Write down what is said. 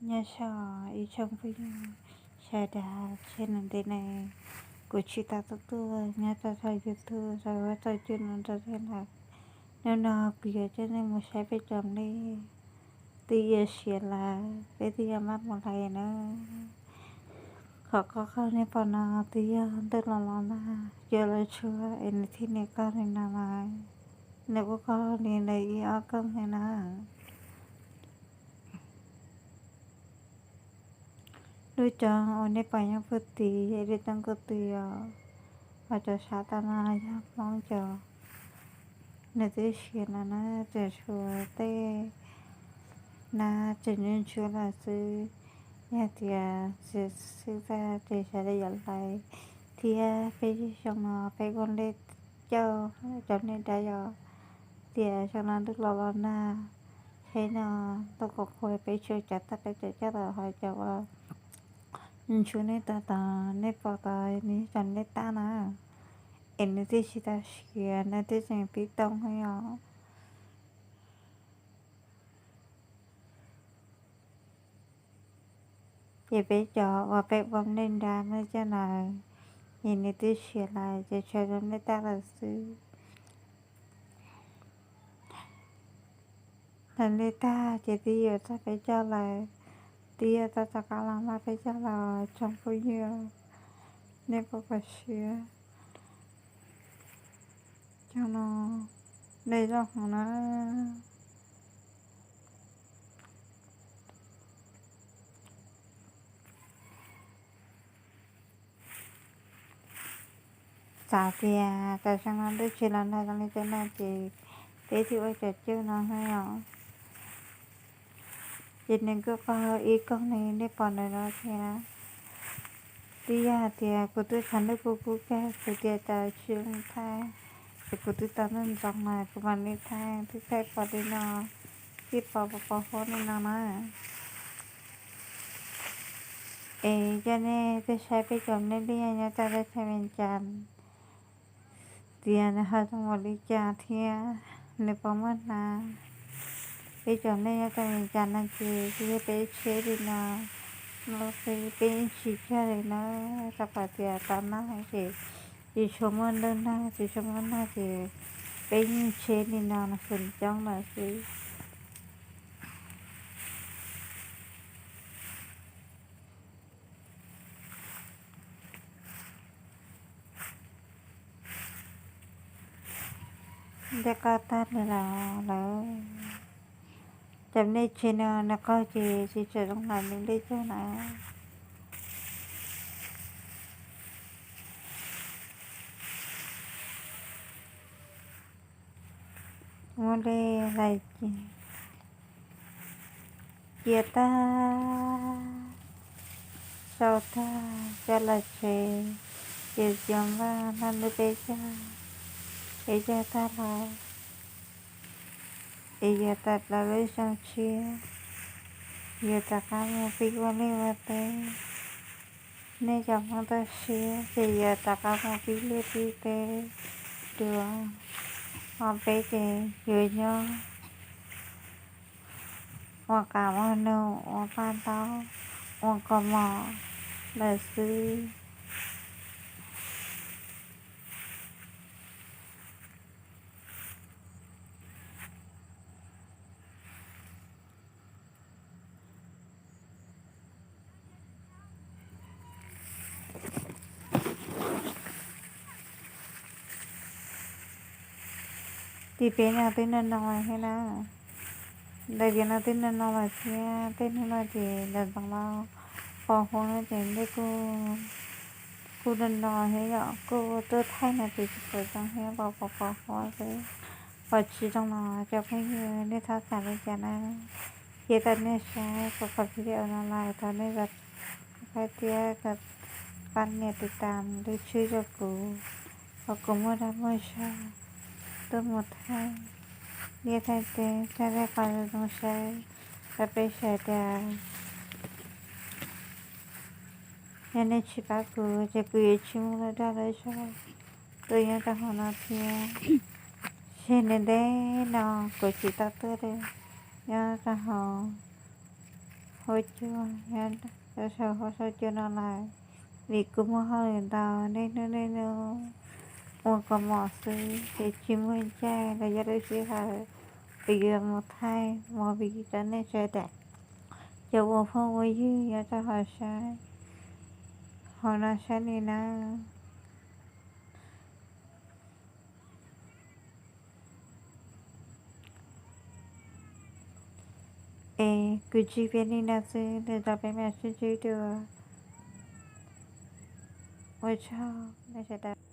Nyob zoo ib tsoom phooj ywg sawv daws, tsheb no ntev ne, kuv tsis tau tuaj tuaj nyob rau saum YouTube rau ua tau cwj no rau nej lawm. Hnub no kuv yuav coj nej mus saib peb cov nplej twb yuav siav lawm, peb twb yuav maj mus hlais na. Qhov qub qhov nej pom no twb yog ntuj los los nag, cua los tshuab es nws thiaj li qaug li no mas, nws kuj qaug li ntawd ib ob koog li na. Lub cov uas nej pom nyob puag tid yog lub coob kuj tw os, ho cov sab tod no yog Hmoob cov, nws twb siav no na, tseem tshuav tej na tseem ntsuab ntsuab lawm xwb. Yog tias tsis xwb tag ces sawv daws yuav hlais, thiab peb xyoo no peb ua nplej cauj cov nplej dab yom, tias xyoo no ntuj los los nag, tsheb no tuaj qhuav qhuav peb tshuav cov tab peb cov coj los ho cov uas ntsuab nej tod tod nej pom tod nws yog cov nplej tab na, es nws twb tsis tau siav nws twb tseem pib toob yom. Ces peb cov uas peb ua nplej dab nplej cauj lawm, ces nws twb siav lawm ces tshuav cov nplej tab lawm xwb. Hlais nplej tag ces twb yuav txog peb cauj lawm, twb yuav tau rov qab los npaj peb cauj los tsoom phooj ywg, nej puas kho siab? Cov no nplej zoo heev na. Xav tias tam sim no ntuj tsis los nag zoo li cov no ces peb thiaj ua cov cauj no na yom. Ces nws kuj qaug ib koog li nej pom ntawm no thiab. Twb yog hais tias kuv twb tshav ntuj kub kub kawg kuv thiaj tsis zoo thaij, ces kuv twb tau ntuj ntxoov lawm kuv mam li thaij, twb thaij pom li no, twb pom pom pom huab li no na. Es coj nej tuaj saib peb cov nplej liaj nyob rau teb chaws Vias Cas, tias nws ho zoo npaum li cas thiab nws puas muaj hnab. Peb cov nplej nyob rau Vias Cas no ces kuj yog peb tsheb li no, no xwb peb yeej tsis cog li na, rau qhov tias tau nag ces tsis tshua muaj ntuj nag, tsis tshua muaj nag ces peb yeej tsheb li no los feem coob lawm xwb. Nplej qaug tag li lawm lawm. Cov nplej tsev no nws qaug ces tsis tshua zoo hlais li nplej cauj na. Muab nplej hlais cia tag, sau tag coj los tsev, ces cov npaj noj lub peb caug, peb caug tag los es yuav tawm plaws lub xyoo tshiab, yuav rov qab mus pib ua liaj ua teb. Nej cov Hmoob toj siab ces yuav rov qab mus pib liaj pib teb dua, ho peb ces yuav nyob ua qas ua num, ua paj ntaub, ua kaus mom lawm xwb. Tim peb no twb no no lawm thiab na, ntawm tias no twb no no lawm thiab, tej hnub no ces ntawm ntoo no pos huab no ces nplej kuj no no thiab yom, kuj tuaj thaij no ces tsis pom zoo thiab, pos pos pos huab xwb. Pom tsis zoo los cov phooj ywg nej txhob xav li cas na. Ces tau nej saib kuv qhov video no lawm thov nej zam subscribe thiab pab nias tiv tam lub tswb rau kuv, kom kuv muaj dag muaj zog tuaj mus thaij liaj thaij teb thaij tej qhov zoo zoo saib rau peb sawv daws. Yog nej tsis pab kuv ces kuv yuav tsis muaj lub dag lub zog tuaj nyob rau hauv no thiab. Seb ntev ntev no kuv tsis tau tuaj li nyob rau hauv huab cua, nyob rau saum huab saum cua no lawm, vim kuv muaj hauj lwm ntau, niaj hnub niaj hnub ua kaus mom xwb ces tsis muaj caij los yog lub sij hawm uas yuav mus thaij movie rau nej sawv daws cov ua phooj ua ywg nyob rau hauv saib, hauv no saib li na. Es kuv tsis piav li no xwb, tej zaum peb mam sib ntsib dua. Ua tsaug nej sawv daws.